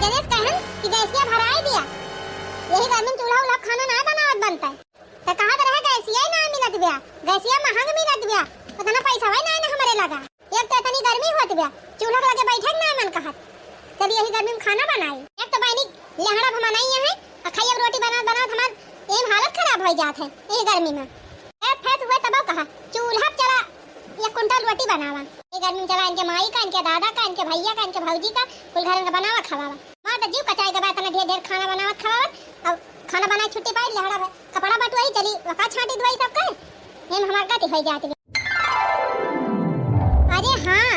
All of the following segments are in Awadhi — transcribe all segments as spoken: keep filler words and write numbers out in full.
चलिस कहन कि गैसिया भराई दिया, यही गर्मी में चूल्हा उल्हा खाना ना बनावत बनता है। तो कहा तो रहे गैसिया ही ना मिलत बिया, गैसिया महंग मिलत बिया, उतना पैसा वही ना, ना हमारे लगा। एक तो इतनी गर्मी होत बिया, चूल्हा के लगे बैठे के ना मन कहत। चल यही गर्मी में खाना बनाई। एक तो बहनी लेहड़ा भमनाई है, आ खाई अब रोटी बनावत बनावत हमार एम हालत खराब हो जात है यही गर्मी में। ए, फ्रेश हुए तब कहा चूल्हा पे चला एक कुंटल रोटी बनावा। ये गर्मी में चला इनके माई का, इनके दादा का, इनके भैया का, इनके भौजी का, कुल घरन का बनावा खवावा। मार तो जीव कचाई के बाद इतना ढेर ढेर खाना बनावत खवावत। अब खाना बनाए छुट्टी पाई, लेहड़ा भर कपड़ा बटुआई चली, वका छांटी धुआई सब कर। एम हमार गति हो जात बे। अरे हाँ,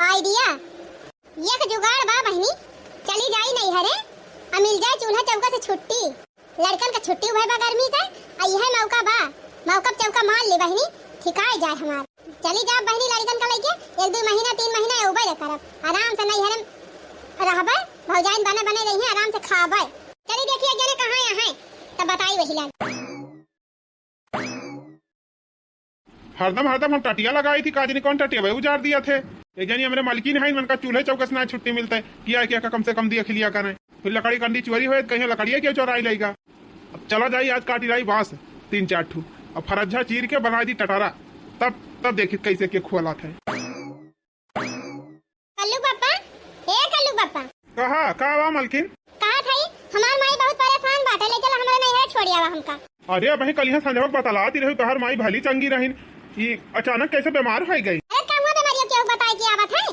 आइडिया। एक जुगाड़ बा बहिनी, चली जाई नैहरे, आ मिल जाए चूल्हा चौका से छुट्टी। लड़कन का छुट्टी हुए बा गर्मी का, आ यह मौका बा, मौका पे चौका मार ले बहिनी, ठिकाए जाए हमार। चली जा बहिनी लड़कन का लइके, एक दो महीना तीन महीना एउबे ले करब, आराम से नैहरे में रहबे, भौजाइन बने बने रही आराम से खाबे। चली देखिए जने कहाँ यहाँ है, तब बताई वही लाग। हरदम, हरदम हम टटिया लगाई थी, का जानी कौन टटिया भाई उजार दिया थे। एक जानी हमरे मलकिन है, इनका चूल्हे चौकस ना छुट्टी मिलता है, किया, किया का कम से कम दिया खिलिया करें। फिर लकड़ी कंडी चोरी होए, कहीं लकड़िया क्यों चोराई लाइगा। अब चला जाई, आज काटी लाई बांस तीन चार ठू, अब फरज्जा चीर के बना दी टटारा, तब, तब देखी कैसे के खुआला थे। कल्लू पापा, ए कल्लू पापा। कहा, का बा मलकिन? कहा था, हमार माई बहुत परेशान बाटे, ले चला हमरे नैहरे छोड़ आवा हमका। अरे, अबहीं कलिहा संझवा के बतलाती रही, तोहार माई भली चंगी रहिन, ई अचानक कैसे बीमार हो गई? अरे, का हुआ बीमारियों क्यों बताए कि आवत है?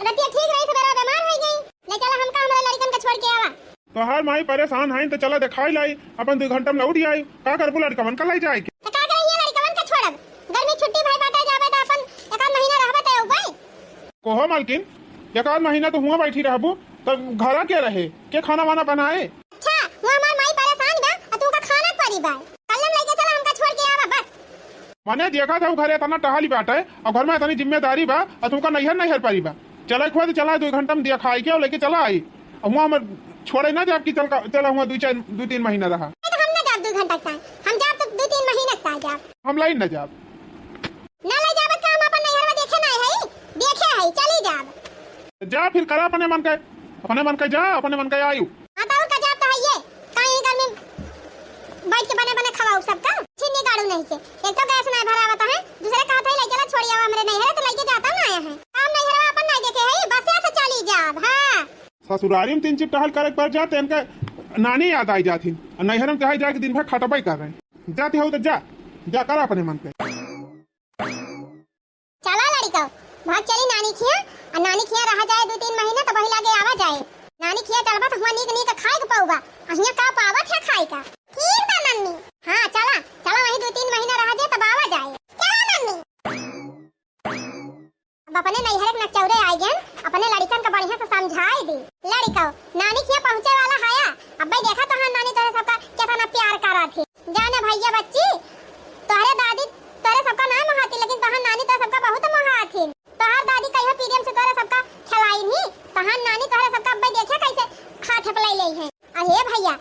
रतिया ठीक रही, सवेरा बीमार हो गई। ले चला हमका हमरे लड़कन का छोड़ के आवा। तोहार माई परेशान हईन, तो चला देखाई लाई, अपन दो घंटा में लौट आई। का करबू लड़कवन का लाई जाए के? तो का करी ये लड़कवन का छोड़ब? गर्मी छुट्टी भाई बाटे, जाबे तो अपन एक आध महीना रहबे तो अउबे। कोहो मालकिन, एक आध महीना तो हुआ बैठी रहबू, तो घरा के रहे, के खाना वाना बनाए? अच्छा, हुआ हमार माई परेशान बा, आ तू का खाना परी बा? कल्लम लेके चला, हमका छोड़ के आवा बस। मने देखा था घरे इतना टहली बाटे, और घर में इतनी जिम्मेदारी बा, और तुमका नैहर नैहर परी बा। चला खुद चला, दो घंटा में देखाई के और लेके चला आई। और हुआ हम छोड़े ना जाब कि चल का, चला हुआ दो चार, दो तीन महीना रहा। तो हम ना जाब दो घंटा तक, हम जाब तो दो तीन महीना तक जाब। हम लाई ना जाब। ना ले जाब का हम अपन नैहर में देखे ना है, देखे है, चली जाब। जा फिर करा अपने मन के, अपने मन के जा, अपने मन के आयु। हाँ, तो और का जात तो है ये, काहे गर्मी में बैठ के बने बने खवाऊ सबका, छिन्नी गाड़ू नहीं के। एक तो गैस नहीं भरावत है, दूसरे कहत है, "ले चला छोड़ आवा हमरे नैहरे," तो लेके जाता ना आया है। हम नैहरवा अपन नहीं देखे है, बस ऐसे चली जाब, हाँ। ससुरारी में तीन चिप टहल करे पर जाते, इनका नानी याद आई जात ही। और नैहर में चाहे जाके दिन भर खटबे कर रहे। जाते हो तो जा, जा कर अपने मन के। चला लड़िका, भाग चली नानी खिया, आ नानी खिया रहा जाए दो तीन महीना, तब वही लागे आवा जाए। नानी खिया चलबा तो हुआ नीक नीक खाए के पउबा, आ हियां का पावत है खाए का। ठीक बा मम्मी। हाँ चला, चला वही दो तीन महीना रहा जाए तब आवा जाए। चला मम्मी। अब अपने नैहर के नचौरे आ गए, अपने लड़िकन का बढ़िया से समझाए दी। लड़िका, नानी खिया पहुँचे वाला हया, अब्बे देखा तोहार नानी तोहरे सबका केतना प्यार करत ही। जाने भैया बच्ची, तोहरे दादी तोहरे सबका ना मोहाती, लेकिन तोहार नानी तोहरे सबका बहुत मोहात ही। तोहार दादी कहियो पीरियम से तोहरे सबका खिलाई ही, तोहार नानी तोहरे सबका अब्बे देखिया कैसे हाथ पे ले ले है। अरे भैया,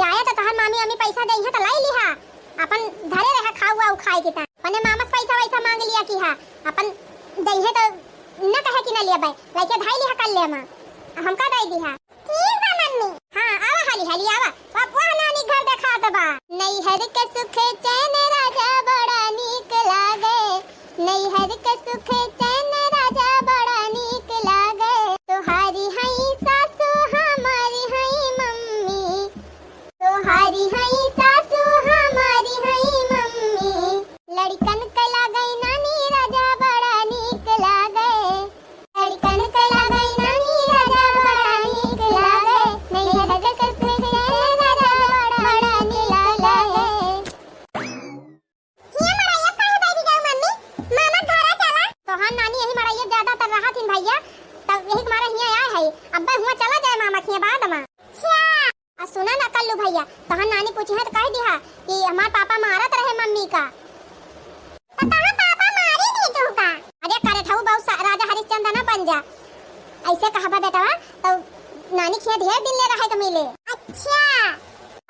जाए तो तोहार मामी अम्मी पैसा दे है तो लाई लिहा, अपन धरे रहे खाऊ आऊ खाए के ता। अपने मामा से पैसा वैसा मांग लिया कि हा, अपन दे है तो न कहे कि न लिया बे, लइके धाई लिहा कर ले माँ, हमका दे दिहा। ठीक बा मम्मी। हाँ, आवा हाली हाली आवा। पापुआ नानी घर देखात बा। नैहर के सुख चैन राजा बड़ा नीक लागे। नैहर के सुख चैन राजा बड़ा नीक लागे। तोहारी हई सासू हमारी हई मम्मी। तोहारी हई सासू हमारी हई मम्मी। लड़िकन के लागे नानी राजा बड़ा नीक लागे। लड़िकन के लागे नानी राजा बड़ा नीक लागे। नैहर के ससुर के राजा बड़ा नीक लागे। हिया मड़ैया काहे बैठी जाऊ मम्मी? मामा घरा चला। तोहार नानी यही मड़ैया ज्यादातर रहा थिन भैया, तब यही के मारे हिया आए है। अब्बे हुआ चला जाए मामा खिया बाद में। अच्छा। आ सुना ना कल्लू भैया, तोहार नानी पूछी है तो कह दिहा कि हमार पापा मारत रहे मम्मी का। तो तोहार पापा मारी नहीं तू का? अरे करे ठऊ बहुत सा-, राजा हरिश्चंद्र ना बन जा। ऐसे कहबा बेटवा तो नानी खिया ढेर दिन ले रहे के मिले। अच्छा।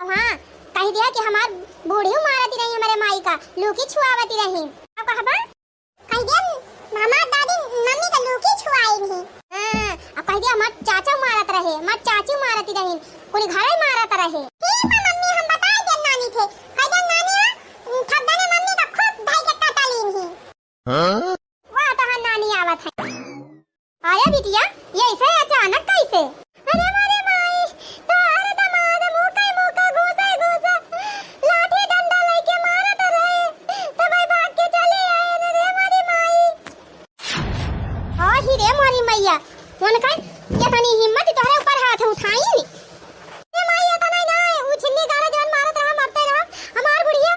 अब हाँ, कह दिया कि हमार बूढ़ी मारती रही हमारे माई का, लूकी छुआवती रही। अब कहबा? कह दिया, हमार दादी मम्मी का लूकी छुआई नहीं। हाँ, अब कह दिया, हमार चाचा मारत रहे, हे, हमार चाची मारती रही, कुल घरे मारत रहे। ठीक बा मम्मी, हम बताई देन नानी थे। कह देन नानी, थप देने मम्मी का खूब धाई के काटा लीन ही। हाँ? वाह, तहार नानी आवत है। अरे बिटिया, ये ऐसे अचानक कैसे? अरे मोरे माई, तोहरे दामाद मुँह के मुँह का घूसे घूसे लाठी डंडा लेके मारत रहे, तब भाग के चले आए रे, रे मोरी माई। आही रे मोरी मैया, उनका केतनी हिम्मत तोहरे ऊपर हाथ उठाई। ए माई, एतना ना, उ छिन्नी गाड़ा जवन मारत रहा, मरते रहा, हमार बुढ़िया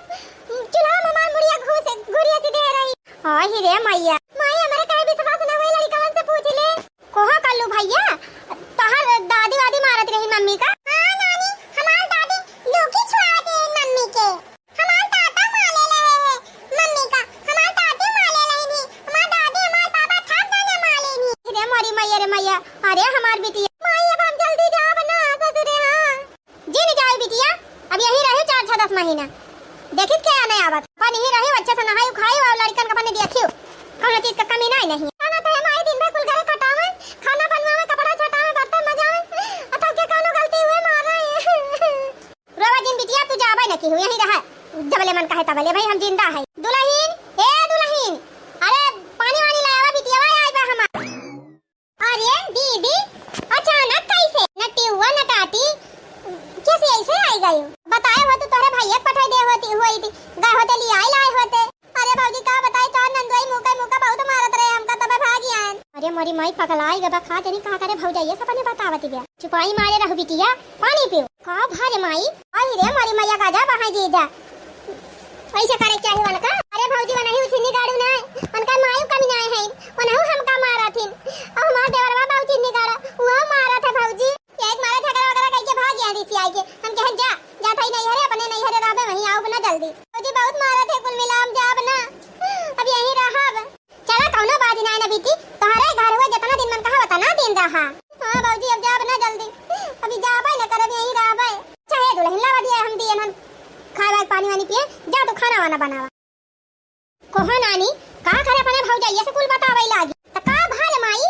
चूल्हा में हमार मुड़िया घूस, घुरिया सी दे रही। आही रे मैया। माई, हमरे काहे विश्वास ना होई, लड़िकवन से पूछ ले। कोहा कल्लू भैया, तोहर दादी वादी मारत रही मम्मी का? हाँ नानी, हमार दादी लूकी छुआवत रही मम्मी के। हमार दादा मारे रहे हैं मम्मी का, हमार दादी मारे रही थी, हमार दादी हमार पापा थप देने मारे थी। रे मोरी मैया रे मैया, अरे हमार बिटिया। माई, अब हम जल्दी जाब ना ससुरे, हाँ। जिन जाई बिटिया, अब यहीं रही चार छह दस महीना। देखित के आने आवत। अपन यहीं रही, अच्छे से नहाई खाई और लड़िकन का अपने देखियो। कौनो चीज का कमी नाई नहीं। खाना तो है माई, दिन भर कुल घरे खटावे, खाना बनवावे, कपड़ा छटावे, बर्तन मजावे। अतव के कौनो गलती हुए मारे। रोवा जिन बिटिया, तू जाबे न केहू, यहीं रहा। जबले मन कहे तबले भाई हम जिंदा है। दुलहिन, ए दुलहिन, अरे पानी वानी ले आवा, बिटिया आई बा हमार। अरे दीदी, अचानक कैसे? न टिउआ न टाटी, कैसे ऐसे आई गई? बताए होते तोहरे भैया के पठाई दे होती, हुई थी, गए होते, ले आए लाए होते। अरे भौजी का बताई, तोहर नंदुआई मुँह के मुँह का बहुत मारत रहे हमका, तबे भागी आयन। अरे मोरी माई पगलाई गबा, का जानी का करे भौजाइया से अपने बतावती बिया। चुपाई मारे रहू बिटिया, पानी पियो। का भा रे माई? आई रे मोरी मैया, का जा बहाई जीजा। ऐसे करे चाही वनका। अरे भौजी, वनही उछिन्नी गाड़ू ना, वनका मायू कमी ना है, वनहु हमका मारा थिन। और हमार देवरवा बा उछिन्नी गाड़ा, वो मारा था भौजी। ये एक मारे झगड़ा वगैरह कइके भाग गया रिसियाई के। हम कहन जा, जा थाई नैहरे, अपने नैहरे रहबे, वहीं आउब ना जल्दी। भौजी बहुत मारा थे, कुल मिला हम जाब ना, अब यहीं रहब। चला, कौनो बात ना, ना बीती, तोहरे घर हुए, जितना दिन मन कहा, उतना दिन रहा। हाँ भौजी, अब जाब ना जल्दी, अभी जाबे ना करब, यहीं रहबे। चाहे दुलहिन लावा दिया, हम दिए हन खाए वाए, पानी वानी पिए, जा तू खाना वाना बनावा। कोहा नानी, का करे अपने भौजाइया से कुल बतावे लागी? त का भा रे माई,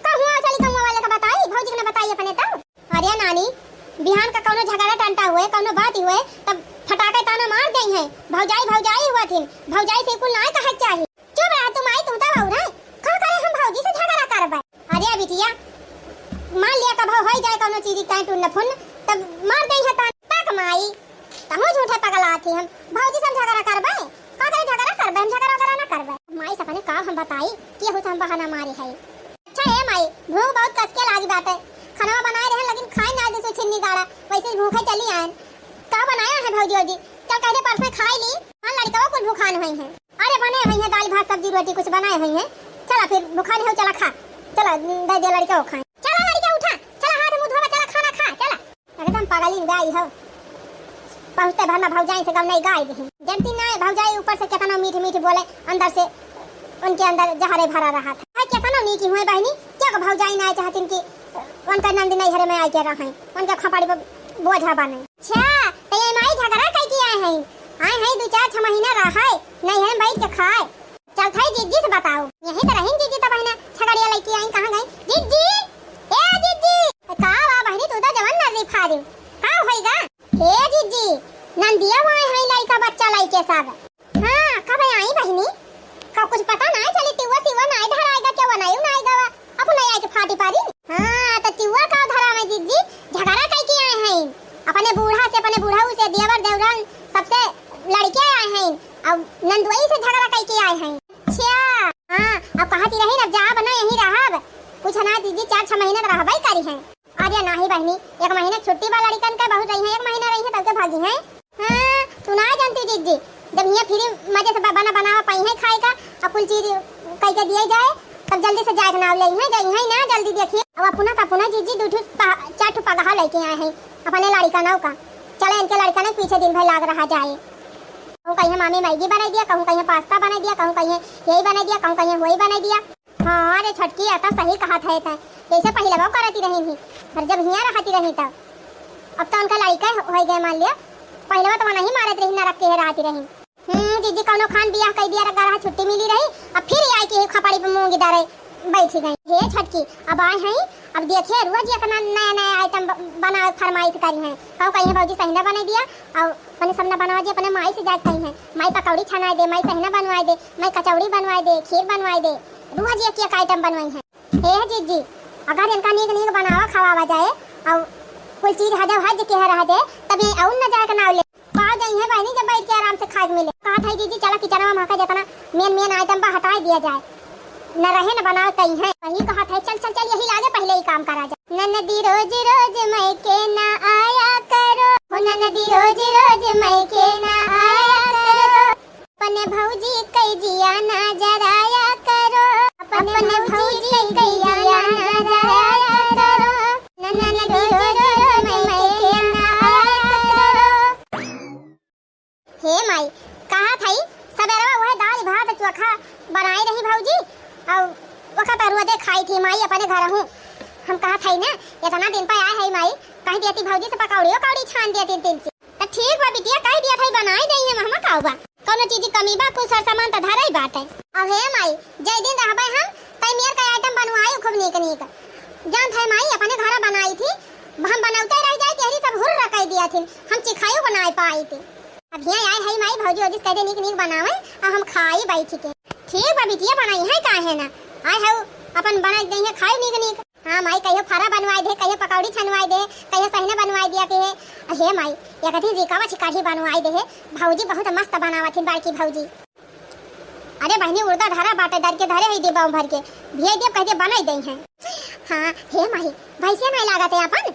कहूँ चली गौवा वाले का बताई, भौजी के ना बताई अपने तब। अरे नानी, बिहान का कौनो झगड़ा टंटा हुए, कौनो बात हुए, तब फटाके ताना मार देई हैं, भौजाई भौजाई हुआ थिन, भौजाई से कुल ना कहे चाही। चुप रह तू माई, तू तब और है। का करे हम भौजी से झगड़ा करबे? अरे बिटिया, मान लिया कभो होई जाए कौनो चीज के टुन्न फुन्न, तब मार देई है तान। तक माई, तहूँ झूठे पगला थी हम। भौजी से हम झगड़ा करबे? का करे झगड़ा करबे? हम झगड़ा वगैरह ना करबे। माई से अपने का हम बताई, केहू से हम बहाना मारी है। अच्छा ए माई, भूख बहुत कस के लागी बाटे। खाना बनाए रहे लेकिन खाए ना दे सो छिन्नी गाड़ा, वैसे ही भूखे चली आयन। का बनाया है भौजी ओजी? चल कह दे परसों खाई ली। हाँ लड़कवा कुल भूखान हुई है। अरे बने हुई है दाल भात सब्जी रोटी कुछ बनाए हुई है। चला फिर भूखान हो चला खा। चला दे दे लड़के को खाए। चला लड़के उठा। चला हाथ मुँह धोवा चला खाना खा चला। एकदम पगली गाई हो। पहुँचते भर में भौजाई से गम नहीं गाय दही। जनती ना भौजाई ऊपर से कितना मीठ मीठ बोले अंदर से उनके अंदर जहरे भरा रहा था। भाई कितना नीकी हुए बहनी क्या को भौजाई ना चाहती कि उनका नंद नहीं हरे में आई के रहे उनके खपड़ी पर बोझा बने। अच्छा, तो ये माई झगड़ा कई के आए हैं? आए हैं दो चार छह महीना रहे, नहीं है बैठ के खाए। चल थाई जीजी से बताओ। यहीं तो रहीन जीजी, तो बहिना छगड़िया लइके आई, कहाँ गई? जीजी, ए जीजी। का बा बहिनी, तू तो जवन नर्री फारी। का होइगा? ए जीजी, नंदिया वाए हैं लइका बच्चा लइके सब। हाँ, कब आई बहिनी? का कुछ पता ना चली, टिउआ सिउआ ना धराएगा, क्या बनायु ना आएगा वा? अब ले आए के फाटी पारी। हाँ, तो टिउआ का धरा में जीजी, झगड़ा कई के आए हैं। अपने बूढ़ा से, अपने बूढ़ऊ से, देवर देवरान सबसे लड़के आए हैं। अब नंदुई से झगड़ा कई के आए हैं। अच्छा, हाँ, अब कहती रही ना, अब जाब ना, यहीं रहब। कुछ ना जीजी, चार छह महीना तो रहबे करी हैं। अरे नाही बहिनी, एक महीना छुट्टी बा लड़िकन के, बहुत रही हैं, एक महीना रही हैं, तब के भागी हैं। हाँ, तू ना जानती जीजी, जब हियाँ फ्री मजे से ब-, बना बनावा पाई है खाए का, और कुल चीज कई के दिए जाए, तब जल्दी से जाए के नाव ले हैं, जाई हैं ना, जल्दी देखिए। अब अपना तो अपना जीजी दू ठो पा-, चार ठो पगहा लेके आए हैं अपने लड़िकनों का। चले इनके लड़िकन के पीछे दिन भर लाग रहा जाए। कहूँ कहीं मामी मैगी बनाई दिया, कहूँ कहीं पास्ता बनाई दिया, कहूँ कहीं यही बनाई दिया, कहूँ कहीं वही बनाई दिया। हाँ रे छोटकी, या तो सही कहत है तैं। जैसे पहिले वो करती रही थी, और जब हियाँ रहती रही तब। अब तो उनका लड़का हो गए मान लिया, पहिले तो नहीं मारत रही, ना रख के रहती रही। हम्म, जीजी कौनो खान बियाह कई दिया, रख रहा छुट्टी मिली रही, अब फिर आई के खपड़ी पे मूंगी डारे। बैठी गई। हे छोटकी, अब आए हैं, अब देखिए रोज एक ना नया नया आइटम ब-, बनावे फरमाइश करी हैं। कहूँ कहीं भौजी सही ना बने दिया, और अपने सब ना बनवा दिया, अपने माई से जाके कही हैं, माई पकौड़ी छनाए दे, माई सही ना बनवाए दे, माई कचौड़ी बनवाए दे, खीर बनवाए दे, रोज एक एक आइटम बनवाई हैं। हे जीजी, अगर इनका नीक नीक बनावा खवावा जाए और कुल चीज हजम हज के रह जाए, तब ये और न जाए के नाव ले। पाव जाई है बहनी, जब बैठ के आराम से खाए के मिले। कहा था जीजी, चला किचनवा में का जितना मेन मेन आइटम बा हटाए दिया जाए, न रहे न बनावे कहीं है। वही कहा था, चल चल चल, यही लागे पहले ही काम करा जाए। ननदी रोज रोज मैके ना आया करो, हो ननदी रोज रोज मैके ना आया करो। अपने भौजी के जिया ना जराया करो, अपने भौजी के जिया ना जराया करो। ननद रोज रोज मैके ना आया करो। हे माई, कहा थई, सबेरवा वह दाल भात चोखा बनाई रही भौजी, और ओका तरुआ दे खाई थी माई अपने घर हूँ। हम कहा थई ना, इतना दिन पे आए है माई, कह दिया थी भौजी से पकौड़ी उकौड़ी छान दिया तीन तीन चीज। त ठीक बा बिटिया, कह दिया था, बनाई देई है, महमा का बा, कौनो चीज की कमी बा, कुल सर सामान त धरई बाटे। अब हे माई, जय दिन रहबे हम, तई मेर का आइटम बनवाई खूब नीक नीक। जान थे माई, अपने घर बनाई थी, हम बनौते रह जाए, तेहरी सब हुर्र कह दिया थी, हम चिखाई बनाए पाई थी। अब हियाँ आए है माई, भौजी ओजी कह दे नीक नीक बनावे, अब हम खाई बैठ के। ठीक बा बिटिया, बनाई है काहे ना, आए है अपन बनाई दे है, खाई नीक नीक। हाँ माई, कहियो फरा बनवाई दे, कहियो पकौड़ी छनवाई दे, कहियो सहिना बनवाई दिया के है। हे माई, एक दिन रिकावा छिकारी बनवाई दे है, भौजी बहुत मस्त बनावत हिन बड़की भौजी। अरे बहनी, उर्दा धरा बाटे, दर के धरे है डिब्बा में भर के, भेज दे, कह दे बनाई दे हैं। हाँ हे माई, भैंसिया नहीं लागत है अपन?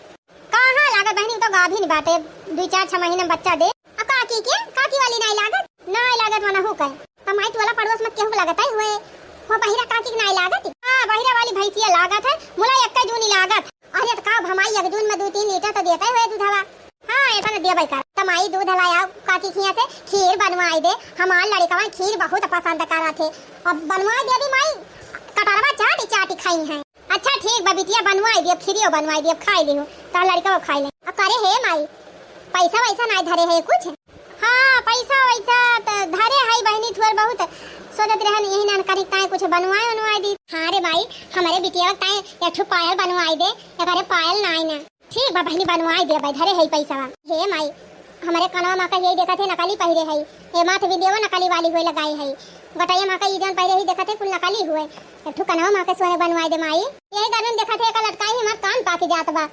कहाँ लागत बहनी, उ तो गाभिन बाटे, दुई चार छह महीना में बच्चा दे। आ काकी के, काकी वाली नाई लागत? नाई लागत मना हो कहे। त माई टोला पड़ोस में केहू लागत है हुए? हो बहिरा काकी के नाई लागत? हाँ, बहिरा वाली भैंसिया लागत है, मुला एक जूनी लागत। अरे त का भमाई एक जून में दो तीन लीटर तो देते हुए दूधवा। हाँ, ऐसा न देबै कर। त माई दूध लाया काकी खिया से खीर बनवाई दे, हमार लड़कवा खीर बहुत पसंद करत है। अब बनवाई दे भी माई, कटरवा चाटी चाटी खाई है। अच्छा ठीक बा बिटिया, बनवाई दियब, खीरियो बनवाई दियब, खाई लिहू, तोहर लड़िकवा खाई ले। आ करे हे माई, पैसा वैसा नाई धरे है कुछ? हाँ, पैसा वैसा त धरे है बहिनी, थोड़ बहुत सोचत रहन यही नान कनिक ताई कुछ बनवाए उनवाए दी। हाँ रे माई, हमरे बिटिया ताई एक ठो पायल बनवाई दे, एकरे पायल नाई ना। ठीक बा बहिनी, बनवाई देबै, धरे है पैसा। हे माई, हमरे कनवा मा का यही देखत है नकली पहिरे है, ये माथ बिंदिया नकली वाली हुए लगाई है, गटैया मा का ई जौन पहिरे है देखत है कुल नकली हुए। एक ठो कनवा मा के सोने बनवाई दे माई। यही गर्मी में देखत है एका लटकाई हमार कान पाकी जात बा।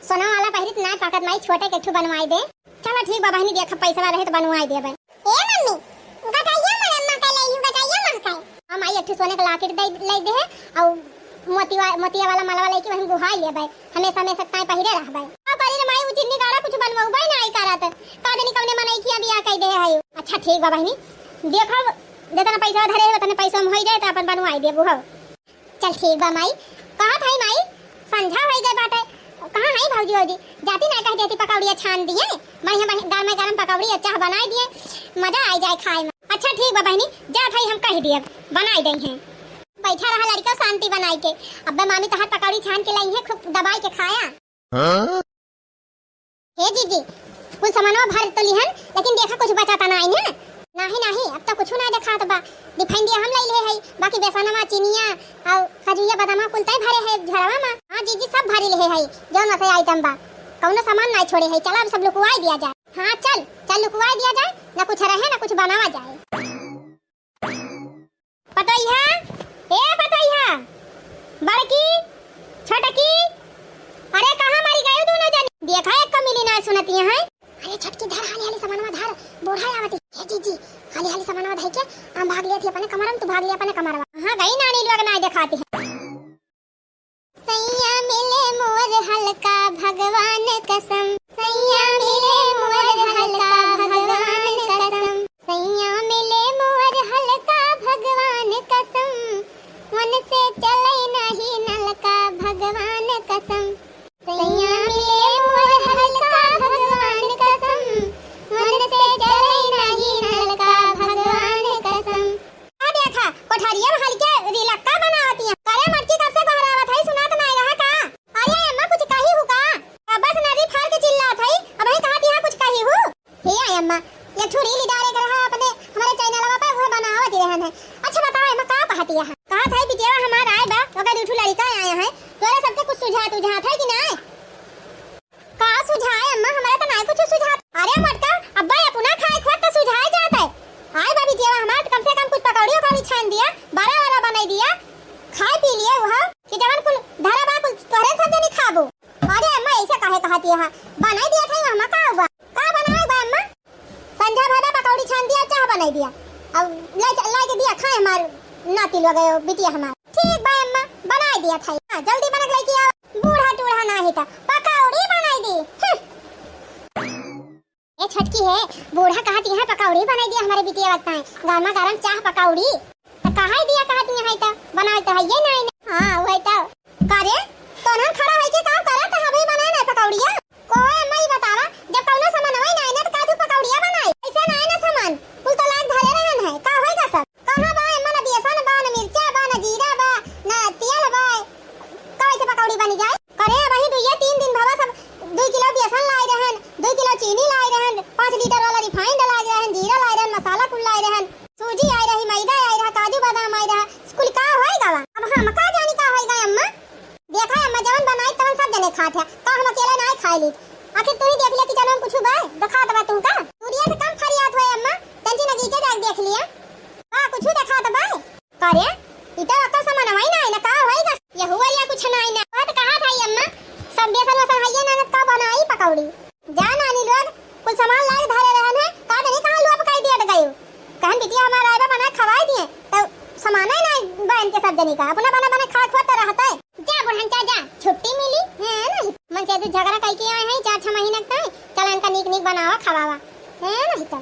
सोना वाला पहिरित नाय पाकत माई, छोटे के एक ठो बनवाई दे। चला ठीक बा बहिनी, देखा पैसा रहे तो बनवाई देबे। ए मम्मी, गटैया मा अम्मा का लई हूँ, गटैया मा का। हाँ माई, एक ठो सोने का लाकेट दे, लई दे है और मोती वा-, मोतिया वाला माला वाला की वही गुहाई लेबे, हमेशा हमेशा ताई पहिरे रहबे। का करी रे माई, उ चिन्नी गाड़ा कुछ बनवाऊ बाई नाय करत, का जानी कौने मनई की बियाह कई दे है। अच्छा ठीक बा बहिनी, देखब जितना पैसा धरे है उतने पैसा में होई जाए तो अपन बनवाई देबू हो। चल ठीक बा माई। कहा था माई, संझा होई गए बाटे, कहाँ है भौजी भौजी? जाती ना कह देती पकौड़िया छान दिए, बढ़िया बढ़िया गरम गरम पकौड़ी चाह बनाई दिए, मजा आई जाए खाए में। अच्छा ठीक बा बहिनी, जा था हम कह दिए बनाई दे हैं। बैठा रहा लड़का शांति बनाई के, अब्बे मामी तहार पकौड़ी छान के लाई है, खूब दबाई के खाया। हाँ? हे जीजी, कुल सामानवा भर तो लिहन, लेकिन देखा कुछ बचा ता नाई ना? नाही, नाही, अब तो कुछ ना देखात बा। रिफाइंडिया हम लई ले हई, बाकी बेसनवा, चीनिया और खजुइया, बादामा कुल तय भरे है झोरवा मा। हाँ जीजी, सब भरी ले हई, जौन से आइटम बा, कौनो सामान ना छोड़े है। चला अब सब लुकवाई दिया जाए। हाँ चल, चल लुकवाई दिया जाए, ना कुछ रहे ना कुछ बनावा जाए। पतोहिया, ए पतोहिया, बड़की, छोटकी, अरे कहाँ मरी गयो दोनों जनी? देखा एक कमीनी ना सुनती है। अरे छोटकी धर, हाली हाली सामानवा धर, बूढ़ा आवती। हे जीजी, हाली हाली सामानवा धई के हम भाग लेती अपने कमरा में, तू भाग ले अपने कमरा में। हाँ गई नानी लोग ना देखाती है। सैया मिले मोर हल्का भगवान कसम, सैया मिले मोर हल्का भगवान कसम, सैया मिले मोर हल्का भगवान कसम, मन से चले नहीं नलका भगवान कसम, सैया मिले मोर हल्का भगवान कसम, मन से चले नहीं नलका भगवान कसम। आ देखा, कोठरिया में हल्के रिलक्का बनावतिया। करे मटकी कब से गोहरावत है, सुनात नाय रहा का? अरे अम्मा कुछ कही हु का? आ बस नदी फार के है कि नाहीं? का सुझाए अम्मा, हमरा त नाहीं कुछ सुझात। अरे मटका, अब्बा अपना खाए खुआ त सुझाए जात है। आए बा बिटिया, हमार त कम से कम कुछ पकौड़ी उकौड़ी छान दिया, बड़ा वाला बनाई दिया, खाए पी लिए वह कि जवन कुल धरा बा कुल तोहरे सब जनी खाबू। अरे अम्मा, ऐसे काहे कहती है? बनाई दिया था, अम्मा का हुआ? का बनाए बा अम्मा? संझा भर में पकौड़ी छान दिया, चाह बनाई दिया, अब लाई, लाई के दिया खाए हमार नाती लोग, बिटिया हमार। ठीक बा अम्मा, बनाई दिया था। हाँ, जल्दी बना के लेके आओ, बूढ़ा टूढ़ा नाही त पकौड़ी बनाई दी। हम्म। ए छोटकी है, बूढ़ा कहत यहाँ पकौड़ी बनाई दिया हमारे बिटिया वक्त है, गरमा गरम चाह पकौड़ी। त कहाँ दिया कहत यहाँ है त बनाए त है ये नाही ना। हाँ, वही त। करे, तोहन खड़ा है के का करत है, अभी बनाए ना पकौड़िया? कोई अम्मा, ई बतावा, जब कौनो सामान वही ना आइने, तो का तू पकौड़िया बनाई? ऐसे ना आइने सामान, कुल तो लाग धरे रहन है, का होएगा सब? कहाँ बा अम्मा, ना बेसन बा, ना मिर्चा बा, ना जीरा बा, ना तेल बा, का वैसे पकौड़ी बनी जाए? करे, वही दुइये तीन दिन भवा सब दुई किलो बेसन लाए रहन, दुई किलो चीनी लाए रहन, पाँच लीटर वाला refined लाए रहन, जीरा लाए रहन, मसाला कुल लाए रहन, सूजी आए रही, मैदा आए रहा, काजू बादाम आए रहा, कुल का होएगा बा? अब हम का जानी का होएगा अम्मा? देखा अम्मा, जवन बनाई तवन सब जने खात है, का हम अकेले नाय खाए ली? आखिर तू ही देख ले कि जनम कुछ बा, दिखात बा तू का? सूर्य से कम फरियात होए अम्मा, तंची नगीचे जाके देख लिया। बा, कुछ दिखात बा? करे, ई तो अकल समन वही ना है ना, का होई का? ये हुआ या कुछ ना है ना। बात कहा था ये अम्मा, सब बेसन वसन है ये ना, ना, का बनाई पकौड़ी? जा नानी लोग, कुल सामान लाग धरे रहन है, का जानी कहाँ लोप कई दिया गयो। कहन बिटिया हमारा आए बा बना खवाए दिए, तो सामान है ना बहन के सब जनी का, अपना बना बना खा खुआ तो रहता है। जा बुढ़न चा जा, छुट्टी मिली है ना, मन से तू झगड़ा कई के आए हैं चार छह महीना तक, चल इनका नीक नीक बनावा खवावा, है ना हित।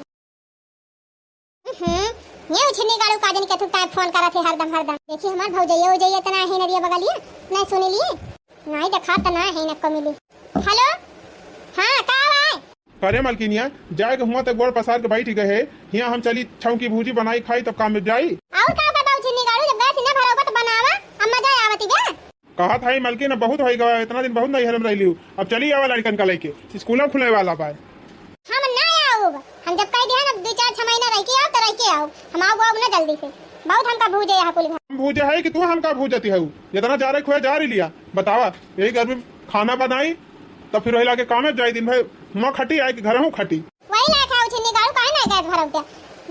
हम्म, ये उछिन्नी गाड़ू का जानी के थुक टाइम फोन करत है हरदम हरदम। देखी हमार भौजैया उजैया इतना है नरिया बगलिया, नहीं सुनी लिए, नहीं देखा त ना है इनको मिली। हेलो, हाँ, का आवा है? करे मलकिनिया, जाए के हुआ त गोड़ पसार के बैठ गए है, हियाँ हम चली छौंकी भूजी बनाई खाई तब काम में जाई। और का बताऊ छिन्नी गाड़ू, जब गैस न भरोबट बनावा, अब मजा आवती बे। कहा था ही मलकिन, अब बहुत होई गवा, इतना दिन बहुत नैहर में रह लियो, अब चली आवा लड़कन का लेके, स्कूल खुले वाला बा। हम ना आउब, हम जब कह दिया ना दो चार छह महीना रह के आओ तो रह के आओ, हम आउब आउब ना जल्दी से, बहुत हमका भूजे यहाँ कुल घर। हम भूजे है कि तू हमका भूजती है, जितना जा रही खुआ जा रही लिया, बतावा, यही गर्मी में खाना बनाई, तब फिर वही लाके कामे जाई, दिन भर हुआ खटी, आए के घर हूँ खटी। वही लायक है, उछिन्नी गाड़ू काहे ना गैस भरौते?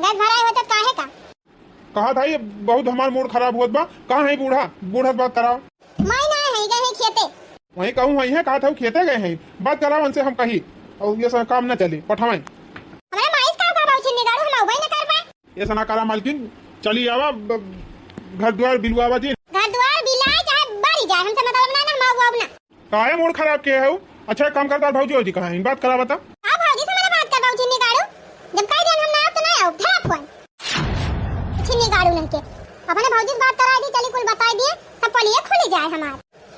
गैस भराए होते काहे का? कहा था ये बहुत हमार मूड खराब होत बा, कहाँ है बूढ़ा? बूढ़ा से बात कराओ। मैं ना है, गए हैं खेते। वहीं कहूँ वहीं है, कहा था वो खेते गए हैं, बात कराओ उनसे हम कही, और ये सब काम ना चली, पठावें। हमारे माइस का का बाबू छिन्नी गाड़ू, हम उबई ना कर पाए। ऐसा ना करा मालकिन, चली आवा, ब-, घर द्वार बिलवावा जी। घर द्वार बिलाए चाहे बारी जाए, हमसे मतलब ना, ना हम आऊ अब ना। काहे मूड खराब किए है? अच्छा एक काम करता भौजी, भौजी कहाँ है? बात करा बता। हाँ भौजी से मेरा बात कर, भौजी निकालू, जब कह दिया हम ना आऊ तो ना आऊ, धरा फोन। छिन्नी गाड़ू नहीं के, अपने भौजी से बात कराई दी, चली कुल बताई दिए, सब पोलिए खुली जाए हमार।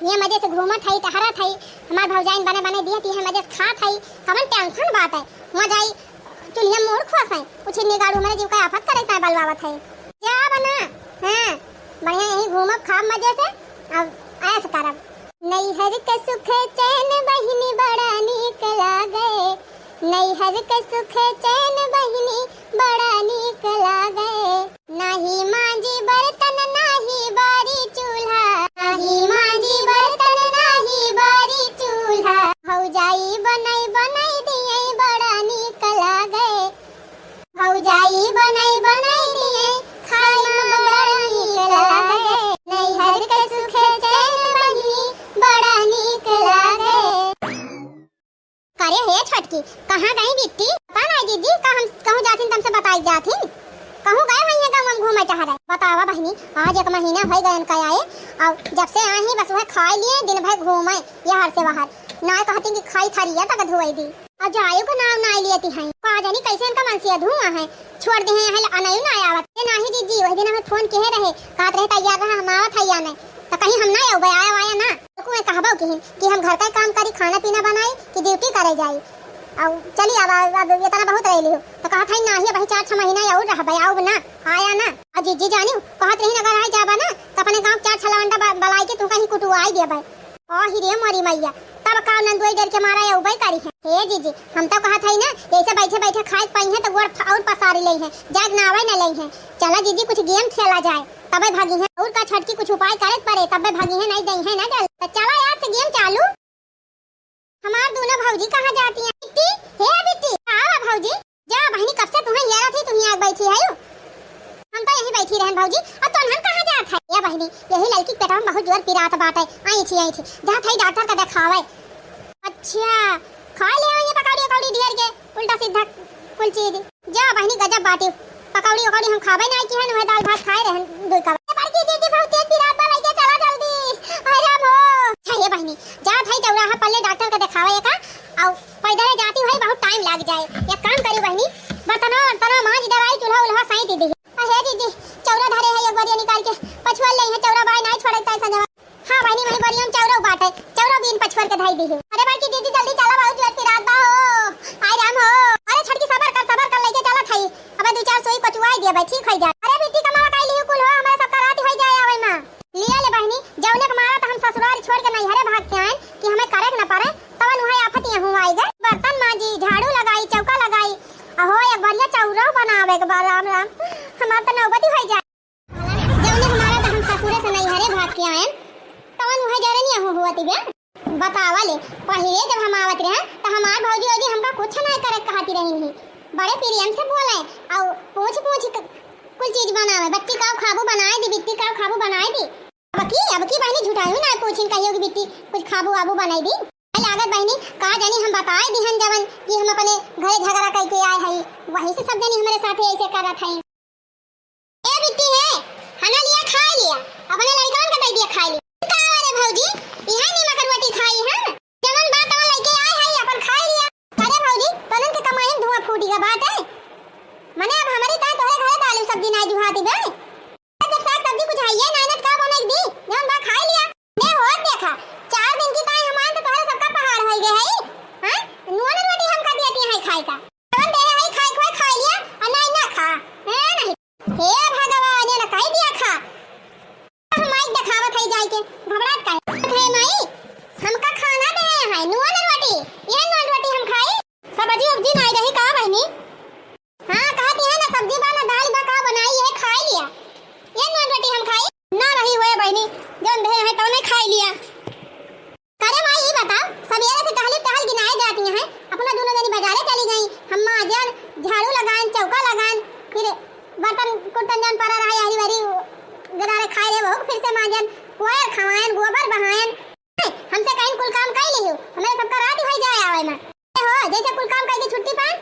ये मजे से घूमत हई, टहरत हई, हमार भौजाइन बने बने दिए ती है, मजे से खात हई, कवन टेंशन बात है? हुआ जाई चूल्हे मूड़ खोस है, कुछ निगाड़ू हमारे जीव का आफत करे का बलवावत है। जा बना, हाँ, बढ़िया यही घूमब खाब मजे से, अब ऐश करब। नैहर के सुख चैन बहिनी बड़ा नीक लागे, नैहर के सुख चैन बहिनी बड़ा नीक लागे। नाही मांजी बर्तन नाही बारी चूल्हा, नाही मांजी बर्तन नाही बारी चूल्हा। भौजाई बनई बनई दिए बड़ा नीक लागे, भौजाई बनई बनई दिए खाए में बड़ा नीक लागे। नैहर के सुख चैन बहिनी बड़ा नीक लागे। करे हे छोटकी, कहाँ गई बिट्टी? पता नहीं जीजी, का हम कहूँ जाथिन तुमसे बताई जाथिन? कहूँ गए हुई है गाँव में घूमे टहरे। बतावा बहिनी, आज एक महीना हो गए इनका आए, और जब से आए हैं बस वह खाए लिए दिन भर घूमे यहाँ से वहाँ। ना कहती कि खाई थरिया तक धोई दी, और जाए को नाम ना लेती हैं। का जानी कैसे इनका मनसिया धुआं है, छोड़ दे हैं यहाँ अनयु ना आवत। ए नाही जीजी, वही दिन हमें फोन किए रहे, कहत रहे तैयार रहा, हम आवत है या नहीं, तो कहीं हम ना आवे, आया वाया ना। तो कुएं कहबो किहिन कि हम घर का काम करी, खाना पीना बनाई कि ड्यूटी करे जाई। अब चली अब, अब, अब इतना बहुत रह लियो। तो कहत है नाही, अबही चार छह महीना और रहबे, आउब ना, आया ना। आ जीजी जानी कहत रही अगर आ जाबा ना तो अपने गाँव चार छह लवंडा ब-, बलाई के तू कहीं कुटुआई देबे। ओ हिरे मोरी मैया, तब का नंदुई डर के मारा या उबई करी है। हे जीजी, हम तो कहत है ना, ऐसे बैठे बैठे खाए पाई है तो गोड़ फ-, और पसारी ले है, जाग ना आवे ना ले है। चला जीजी कुछ गेम खेला जाए, तबे भागी है। और का छोटकी कुछ उपाय करे पड़े, तबे भागी है, नहीं दई है ना जल। तो चला यार से गेम चालू। भौजी कहाँ जाती हैं? बिट्टी, हे बिट्टी, आवा भौजी। जा बहिनी, कब से तुहैं हेरत ही, तुहीं आके बैठी हयू। हम तो यहीं बैठी रहन भौजी, अउर तोहन कहाँ जात है? या बहिनी, यही लड़की के पेटवा में बहुत जोर पिरात बाटे, आई थी, आई थी, जात है डॉक्टर का देखावे। अच्छा, खाइ ले आवा पकौड़ी, पकौड़ी ढेर के, उल्टा सीधा कुल चीज। जा बहिनी, गजब बाटी, पकौड़ी, पकौड़ी हम खाबे नाहीं किहन, उहै दाल भात खाए रहन दुइ कप। ए बड़की दीदी, बहुत तेज पिरात बा, लइके चला जल्दी। अरे राम हो। अच्छा, ए बहिनी, जात है चौराहा पल्ले डॉक्टर का देखावे का, अउ पैदल जाती हुई बहुत टाइम लाग जाए। एक काम करी बहिनी, बर्तनवा वर्तनवा मांज डराई, चूल्हा उल्हा साइत दिही। अहे दीदी, चौरा धरे है, एक बार ये निकाल के पछुआ ले है, चौरा बाय नाहीं छोड़े ताई संजवा। हाँ बहिनी, वही बोरिया में चौरा बाटे, चौरा बीन पछुआ के धई दिही। अरे बड़की दीदी, जल्दी चला, बहुत जोर पिरात बा हो। आय राम हो। अरे छोटकी, सबर कर, सबर कर, लइके चलत हई। अबे दुइ चार सुई पछुआई दिया बा, ठीक होइ जाए। अरे बिट्टी, कमावा काई लिहू कुल हो, हमरा सबका रात होइ जाए आवे मा। लिया ले बहिनी, जौने के मारा त हम ससुरारी छोड़ के नैहरे भाग के आएन कि हमें करे के न परे, तवन उहै आफत यहूँ आई गए। बर्तन मांजी, झाड़ू लगाई, चौका लगाई, अहो एक बढ़िया चौरो बनावे के बा, राम राम, हमार त नौबती होइ जाए। जौने के मारा त हम ससुरे से नैहरे भाग के आएन, तवन उहै जरन यहूँ हुआ ती बे। बतावा ले, पहिले जब हम आवत रहन, त हमार भौजी वौजी हमका कुछ नाहीं करे कहती रही ही। बड़े प्रेम से बोले, अउ पूछ पूछ क-, कुल चीज बनावे। बच्ची का खाबू बनाए दी, बिट्टी का खाबू बनाए दी। अब की, अब की बहिनी झुठायू नाहीं पूछिन, कहियो कि बिट्टी कुछ खाबू आबू बनाई दी। लागत बहिनी, का जानी हम बताए दिहन जवन कि हम अपने घरे झगड़ा कइके आए हई, वही से सब जनी हमरे साथे ऐसे करत हई। ए बिट्टी है, खाना लिया, खाइ लिया, अपने लड़िकवन के दइ दिया खाइ लिया। का रे भौजी, इहै नीमक रोटी खाई हम? जवन बा तवन लइके आए हई, अपन खाइ लिया। अरे भौजी, तोहन के कमाई में धुआं फूटी का बात है। मने अब हमरी ताई तोहरे घरे त आलू सब्जी नाहीं जुहाती बे। जब साग सब्जी कुछ हइये नाहीं न त का बने दी, जवन बा खाइ लिया। ले होत देखा, चार दिन की ताई हमार त तोहरे सबका पहाड़ होइ गए हई। हाँ? नून रोटी हमका देती हैं खाए का। जवन दे हई खाए खोए खाइ लिया, अउर नाहीं ना खा। हैं नाहीं। हे भगवान, ये ना कहि दिया खा। माइक देखावत है जाइके, घबरात काहे? हे माई, हमका खाना दे है, नून रोटी, ये नून रोटी हम खाई। सब्जी उब्जी नाहीं रही का बहिनी? हाँ, कहत है ना सब्जी बा ना दाल बा, का बनाई है, खाइ लिया। ये नून रोटी हम खाई। ना रही हुए बहिनी, जौन दे है तौने खाइ लिया। करे माई, ई बताओ, सबेरे से टहली टहल गिनाए जाती हैं, अपना दोनों जनी बाजारे चली गई। हम माजन, झाड़ू लगाएन, चौका लगाएन, फिर बर्तन कुर्तन जौन पड़ा रहा, यही बारी गदारे खाए रहे, वहू फिर से माजन, कोयर खवाएन, गोबर बहाएन। हमसे कहीं कुल काम कइ लिहू, हमरे सबका रात होइ जाए आवे में। हो, जैसे कुल काम कइके छुट्टी पाएन,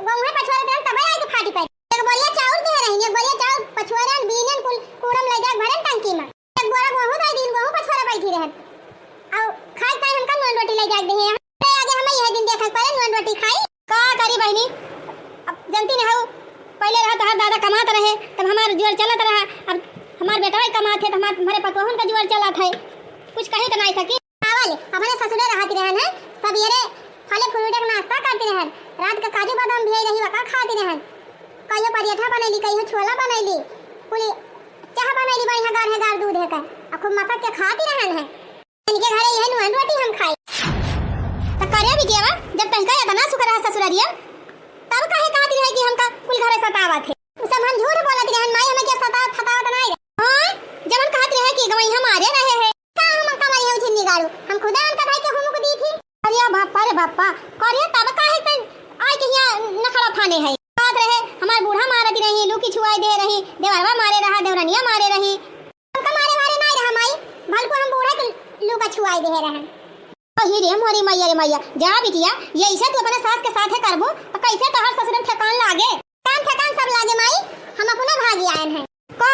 गहुए पछुआरे देन, तबे आइके फाटी पाए। एक बोरिया चाउर दे रही, एक बोरिया चाउर पछुआरे बीनेन, कुल कूड़म ले जाके भरेन टंकी में। एक बोरा गोहूँ दइ दीन, गोहूँ पछोरा बैठी रहन। अउ खाए ताई हमका नून रोटी लइ जाके देहे। अरे आगे हमें यह दिन देखे के परे नून रोटी खाई। का करी बहिनी, अब जनती न हऊ, पहिले रहा तोहार दादा कमात रहे, तब हमार जुअर चलत रहा। अब हमार बेटवा ही कमात है, त हमार, हमरे पतोहन का जुअर चलत है, कुछ कही त नाहीं सकी। आवल, अपने ससुरे रहती रहन है, सबेरे फले फ्रूटे के नाश्ता करती रहन, रात का काजू बादाम भिजई रही, वका खाती रहन। कहियो परेठा बनैली, कहियो छोला बनैली, कुली चाह बनैली बढ़िया गाढ़े गाढ़ दूध है का, आ खूब मसक के खाती रहन है। इनके घरे यही नून रोटी हम खाई। त करे बिटियावा, जब तनिका इतना सुख रहा ससुररिया, तब काहे कहती रहे कि हमका कुल घरे सतावत है? उ सब हम झूठ बोलत रहन, माई हमें के सतावत फतावत नाई रहे। हाँ, जब हम कहत रहे कि गवई हम मारे रहे हैं। का हम कमर है उठिन निगारू? हम खुदा अनका भाई के हुमुक दी थी। अरे बापा रे बापा, करे तब काहे तन आइ के हियाँ नखरा फाने है? बात रहे, हमार बूढ़ा मारत रही, लूकी छुआई दे रही, देवरवा मारे रहा, देवरनिया मारे रही। हमका मारे वारे नाई रहा माई, भलको हम बूढ़ा के लूका छुआई दे रहन। अही रे मोरी मैया रे मैया, जा बिटिया, ये ऐसे तू अपने सास के साथे करबू, तो कैसे तोहर ससुरन ठेकान लागे? काम ठेकान सब लागे माई, हम अपने भागी आयन हैं। का?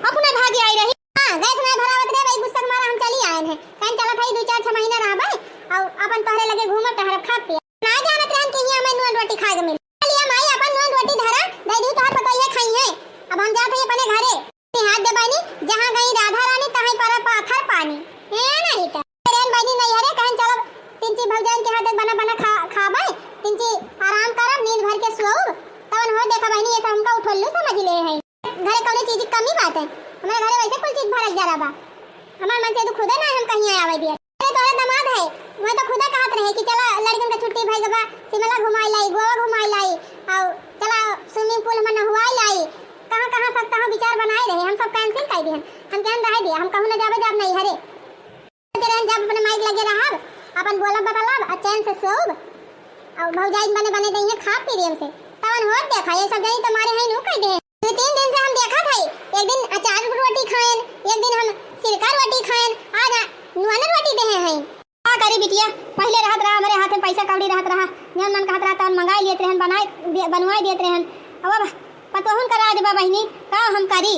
अपने भागी आई रही? हाँ, गैस नाई भरावत रहे, वही गुस्सा के मारा हम चली आयन हैं। कहीं चलत है, दो चार छह महीना रहबे, और अपन तोहरे लगे घूमब टहरब, खाब पियब। ना जानत रहन कि हियाँ हमें नून रोटी खाए के मिली। चलिए माई, अपन नून रोटी धरा, दे दी तोहर पतोहिए खाई है। अब हम जात है अपने घरे। हाथ दे बहिनी, जहाँ गई राधा रानी, तहाँ पर पाथर पानी। ए नहीं तो। तेरे बहिनी नहीं हरे, कहन चलो, तीन चीज भौजाइन के हाथ बना बना खा, खाबे, तीन चीज आराम करब, नींद भर के सोऊब, तवन हो देखा बहिनी, ये सब हमका उठोल्लू समझ ले है। घरे कौनो चीज की कमी बात है? हमारे घरे वैसे कुल चीज भरल जरा बा। हमार मन से तो खुदे ना हम कहीं आवे दिया। अरे तोरे दामाद है, वह तो खुदे कहत रहे कि चला लड़कन का छुट्टी भई बा, शिमला घुमाई लाई, गोवा घुमाई लाई, और चला swimming pool में नहवाई लाई। कहाँ कहाँ सब तहाँ विचार बनाए रहे, हम सब cancel कर दिहन। हम कहन रहे दिया, हम कहूँ न जाबे, जाब नहीं हरे। सोचे रहन जब अपने माइक लगे रहब, अब अपन बोलब बतलब, आ चैन से सोब। अउ भौजाई बने बने दइहें खाब प्रेम से। तवन होत देखा, ये सब जनी तुम्हारे हैं नू कह दे। दो तीन दिन से हम देखत हई, एक दिन अचार रोटी खाएन, एक दिन हम सिरका रोटी खाएन, आज आ नुआन रोटी देहे हैं। का करी बिटिया, पहिले रहत रहा, हमरे हाथे पैसा कौड़ी रहत रहा, जौन मन कहत रहा तौन मंगाई लेत रहन, बनाए दे-, बनवाए देत रहन। अब, अब पतोहन का राज बा बहिनी, का हम करी?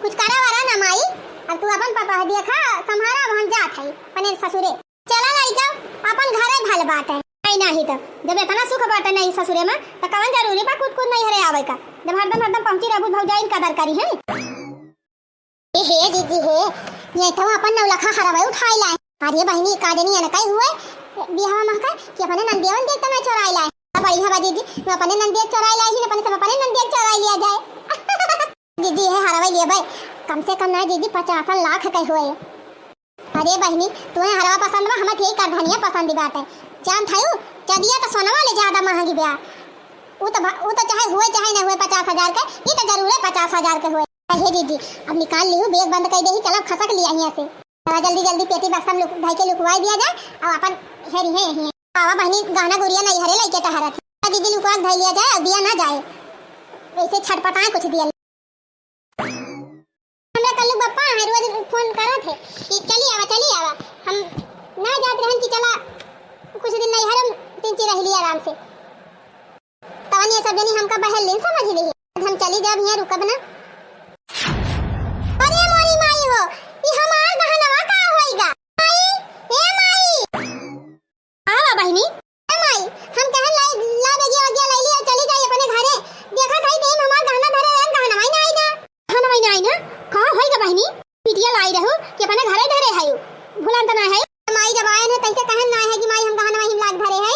कुछ करा वरा ना माई, अब तू अपन पतोह देखा, संभारा, अब हम जात हई अपने ससुरे। चला लड़का, अपन घरे भल बाटे। नहीं, नहीं तो जब इतना सुख बाटे नहीं ससुरे में, तो कवन जरूरी बा कूद कूद नैहरे आवे का? जब हरदम हरदम पहुंची रहबू, भौजाइन कदर करी है। ए हे जीजी हे, ये तो अपन नौलखा हरवे उठाई लाए। अरे बहिनी, का जनी अनकाई हुए बियाह में का कि अपने नंदियवन देख तो मैं चोराई लाए। बढ़िया बा जीजी, मैं अपने नंदिया चोराई लाई ही, अपने सब अपने नंदिया चोराई लिया जाए। जीजी हे हरवे लिए भाई, कम से कम ना जीजी पचासन लाख के हुए। अरे बहिनी, तुहे हरवा पसंद बा, हमें ठीक करधनिया पसंद बाटे। जान थायू, चदिया तो सोनवा ले ज्यादा महंगी बा। उ तो भ-, उ तो चाहे हुए चाहे ना हुए पचास हजार के, ई तो जरूरे पचास हजार के हुए। हे जीजी, अब निकाल लिहू, bag बंद कर देही, चला खसक लिया हियां से। चला जल्दी जल्दी पेटी बक्सा में लुक-, धई के लुकवाई दिया जाए, अब अपन हेरी है यहीं। आवा बहिनी, गहना गुरिया नैहरे लइके टहरत है। दीदी लुकवा के धई लिया जाए, अब दिया ना जाए, वैसे छटपटाए कुछ दिया। हमरा कल्लू बप्पा है, रोज फोन करत है कि चली आवा, चली आवा। हम ना जात रहन कि चला कुछ दिन नैहर में तीन चार रह लिया आराम से। तवन ये सब जनी हमका बहेलिन समझ ली। हम चली जाब, यहाँ रुकब ना। अरे मोरी माई हो, ई हमार गहनवा का होइगा? माई, ए माई। आवा बहिनी। ए माई, हम कहन लाई, ला बेगिया वगिया लाई ली और चली जाई अपने घरे। देखा खाई देम हमार गहना धरे रहन, गहनवा ही ना आई ना। गहनवा ही ना आई ना? का होइगा बहिनी? बिटिया लाई रहू कि अपने घरे धरे है, भुलान तो ना है। माई जब आयन है तैसे कहन ना है कि माई हम गहनवा ही लाग धरे है।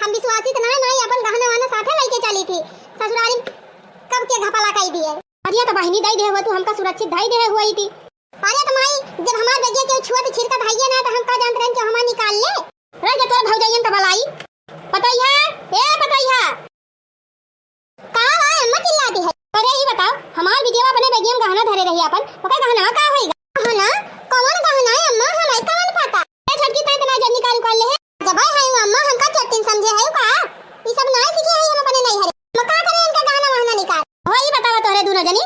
हम विश्वासित ना है, माई अपन गहना वाना साथे लेके चली थी। ससुरारी कब के घपला कई दिए। अरे तो बहिनी दई दे हुआ तू हमका सुरक्षित धई दे हुआ ही थी। अरे तो माई, जब हमार बेगिया केहू छुआ तो छिड़का भाइये ना, तो हम का जानत रहन कि हमार निकाल ले। रह जा तोर भौजाइयन का भलाई। पतोहिया, ए पतोहिया। का बा अम्मा चिल्लाती है? अरे ई बताओ, हमार बिटिया अपने बेगिया में गहना धरे रही अपन, ओकर गहना का होइगा? गहना? कौन गहना है अम्मा? हमें कौन पता? ए छोटकी, तैं इतना जल्दी का निकाल ले है? जब आए हैं अम्मा, हमका चट्टिन समझे है का? ई सब ना सीखे है हम अपने नैहरे। हम का करें इनका गहना वहना निकाल? हो, ई बतावा तोहरे दूनो जनी,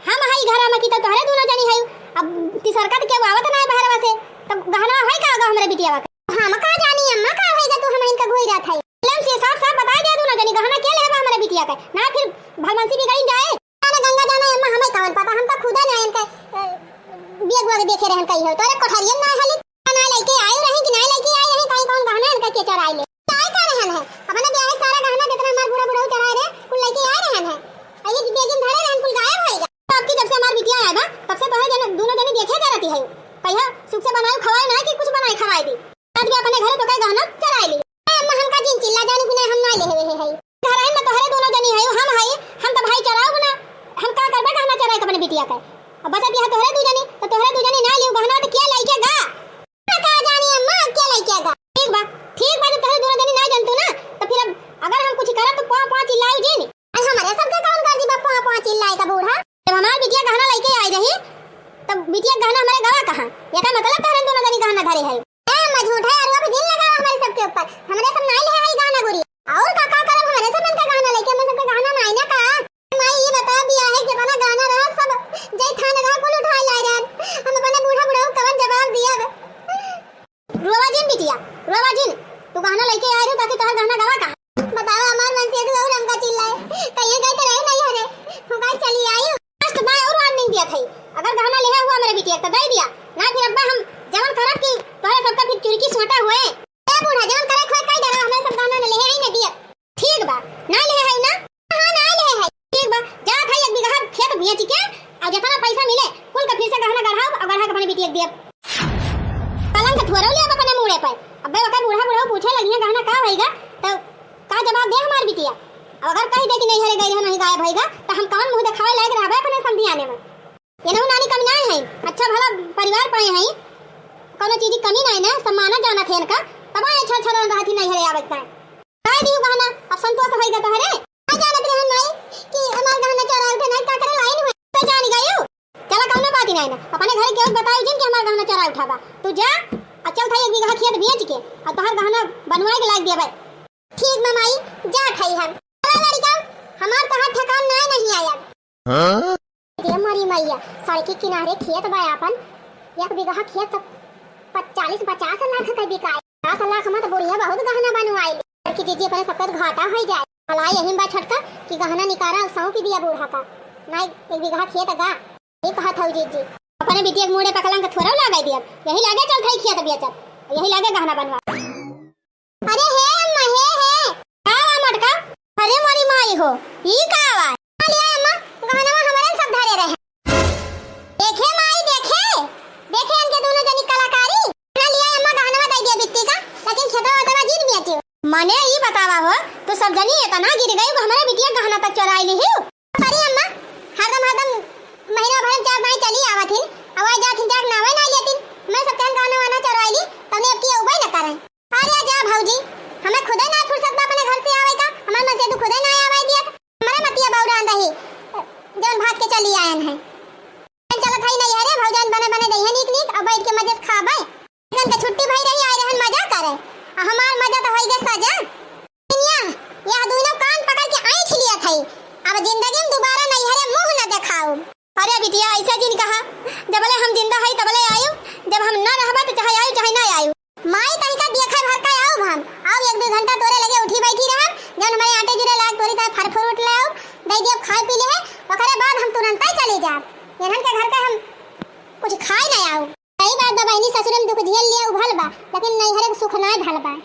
हम हई घर में की तो तोहरे दूनो जनी हई, अब तीसरका तो केहू आवत ना है बहरवा से, तो गहना होई का होगा हमरे बिटिया का? हम का जानी अम्मा, का होई गा तू हम इनका घुई रहत है। लम से साफ साफ बताई दे दूनो जनी, गहना के लेबा हमरे बिटिया का? ना फिर भलमनसी बिगड़ी जाए। जाने गंगा जाने अम्मा, हमें कौन पता, हम तो खुदा ना इनका, अ, बिया गुआ के देखे रहन कही हो, तोरे कोठरियन ना हली। ना लेके आए रही कि ना लेके आए रही, कहीं कौन गहना इनका के चोराई ले। काय का रहन है? अपने ब्याह सारा गहना जितना हमार बूढ़ा बुढ़ऊ चढ़ाए रहे, कुल लेके आए रहन है। आ ये बेगिन धरे रहन, कुल गायब होइगा। तो आपकी जब से हमार बिटिया आए बा, तब से तोहे जन, दूनो जनी देखे करती है। कहिया सुख से बनाए खवाए ना कि कुछ बनाए खवाए दी। आज भी अपने घरे तो कई गहना चोराई ली। ए अम्मा, हमका जिन चिल्ला जानू कि ना, हम ना ले हुए है। घर आइन में तोहरे दूनो जनी है, हम है, हम तो भाई चोराऊ ना। हम का करबे गहना चोराई के अपने बिटिया के? अब बचत यह तोहरे दू जनी, तो तोहरे दू जनी ना लियो गहना तो किया लेके गा? का जानी अम्मा, अब के लइके गा? ठीक बा, ठीक बा, जब तोहरे दूनो जनी ना जनतू ना, तो फिर अब अगर हम कुछ करब तो पाँव पाँव चिल्लायू जिन। अरे हमरे सबके कौन गलती बा पाँव पाँव चिल्लाए का बूढ़ा? जब हमार बिटिया गहना लइके आई रही, तब बिटिया गहना हमरे गवा कहाँ? एकर मतलब तोहरे दूनो जनी गहना धरे है। ए अम्मा, झूठा आरोप जिन लगावा हमरे सबके ऊपर। हमरे सब नाई ले आई गहना गुरी। और का का करब हमरे सब इनका गहना लइके, हमरे सबके गहना नाई ना का? माई, ई बता, बियाहे के जितना गहना रहा, सब जई थान रहा, कुल उठाए लाए रहन। हम अपने बूढ़ा बुढ़ऊ कवन जवाब दियब? रोवा जिन बिटिया, रोवा जिन। तू गहना लइके आए रहे ताकि तोहर गहना गवा कहाँ? बतावा, हमार मन से तू और हमका चिल्लाए। कहिए गए तो रहे नहीं हरे, हम कहा चली आई। Last बार और warning दिया था, अगर गहना लेहे हुआ मेरे बिटिया तो दे दिया, ना फिर अब्बा हम जवन करब कि तोहरे सबका फिर चुरकी सोटा हुए। ए बूढ़ा, जवन करे खोए कई डरा, हमरे सब गहना न लेहे आई न दिया। ठीक बा, ना लेहे है ना? हाँ, ना लेहे है। ठीक बा, जात है एक बीघा खेत बेच के, और जितना पैसा मिले, कुल के फिर से गहना गढ़ाओ और गढ़ा के अपने बिटिया के दिया। कलंक ठोरो ले अब अपने मूड़े पर। अबे ओकर बूढ़ा बूढ़ा पूछे लगी है, "गहना का भइगा?" तो का जवाब दे हमार बिटिया? अब अगर कह दे कि नहीं हरे गई है, नहीं गायब भइगा, तो हम कौन मुंह दिखावे लायक रहबे अपने समधियाने में? एनहु नानी कमी नाय है, अच्छा भला परिवार पाए हैं, कौनो चीज की कमी नाय ना, सम्माना जाना थे इनका, तब आए अच्छा अच्छा रहती नहीं हरे आवत ना। काय दियो गहना, अब संतोष होइगा तोहरे? का जानत रहन माई कि हमार गहना चोरा उठे ना, का करे लाइन हुए। तो जान गयो। चला कौनो बात ही नाय ना। अपने घरे केहू बताई जिन कि हमार गहना चोरा उठाबा। तू जा, अब चलत हई एक बीघा खेत बेच के, अउर तोहार गहना बनवाए के लाग देबै। ठीक बा माई, जात हई हम। चला लड़िका, हमार तोहार ठेकान नाय नहीं आया। हाँ? रे मोरी मैया, सड़की किनारे खेत बा आपन, एक बीघा खेत तो प-, चालीस पचास लाख के बिकाए। पचास लाख में तो बुढ़िया बहुत गहना बनवाई ली। कि जीजी अपने सबके घाटा होइ जाए। भला यही बा छोटका कि गहना निकारा अउर सौंप दिया बूढ़ा का। नाय, एक बीघा खेत गा। ये कहत हऊ जीजी। अपने बिटिया के मुड़े पकलंग थोड़ा लागे दिया। यही लागे चल थाई खेत बेचब। यही लागे गहना बनवा। अरे हे अम्मा, हे, हे। का बा मोटका? अरे मोरी माई हो, ई का बा? लिया अम्मा, गहनवा हमरे सब धरे रहे। देखे माई, देखे, देखे इनके दोनों जनी कलाकारी। ना लिया अम्मा, गहनवा दे दिया बिट्टी का, लेकिन खेतवा वेतवा जिन बेचियो। मने ई बतावा हो, तू सब जनी इतना गिर गई, हमरे बिटिया गहना तक चोराई लिहिउ। अरे अम्मा, हरदम, हरदम महीना भर में चार दाई चली आवत हिन, आवाज जात हिन, जाके नावे ना लेतिन। मैं सब कहन गहना वहना चोराई ली, तउने अब की उबे न करें। अरे जा भौजी, हमें खुदे ना फुर्सत बा अपने घर से आवे का, हमार मन से तू खुदे ना आवे दिया। हमारे मतिया बौरान रही, जौन भाग के चली आयन है। चलत हई नहीं, अरे भौजान बने बने दहिया नीक नीक, अब बैठ के मजे से खाबे। इनके छुट्टी भई रही, आए रहन मजा करे, आ हमार मजा तो होई गए सजा। दुनिया, यह दोनों कान पकड़ के ऐंठ लिया थई, अब जिंदगी में दोबारा नैहरे मुंह न देखाऊ। अरे बिटिया, ऐसे जिन कहा, जबले हम जिंदा हई तबले आयु, जब हम ना रहबा तो चाहे आयु चाहे ना आयु। माई तनिका देखे भर का आउब हम, आउब एक दो घंटा तोरे लगे उठी बैठी रहब, जौन हमारे आटे जुरे लाग तोरी ताई फल फ्रूट ले आउब, दे दियब खाए पी ले है, ओकरे बाद हम तुरंते चले जाब। इन्हन के घर का हम कुछ खाए ना आउब। सही बात बा बहिनी, ससुर में दुख झेल लिया उ भल बा, लेकिन नैहरे के सुख ना भल बा।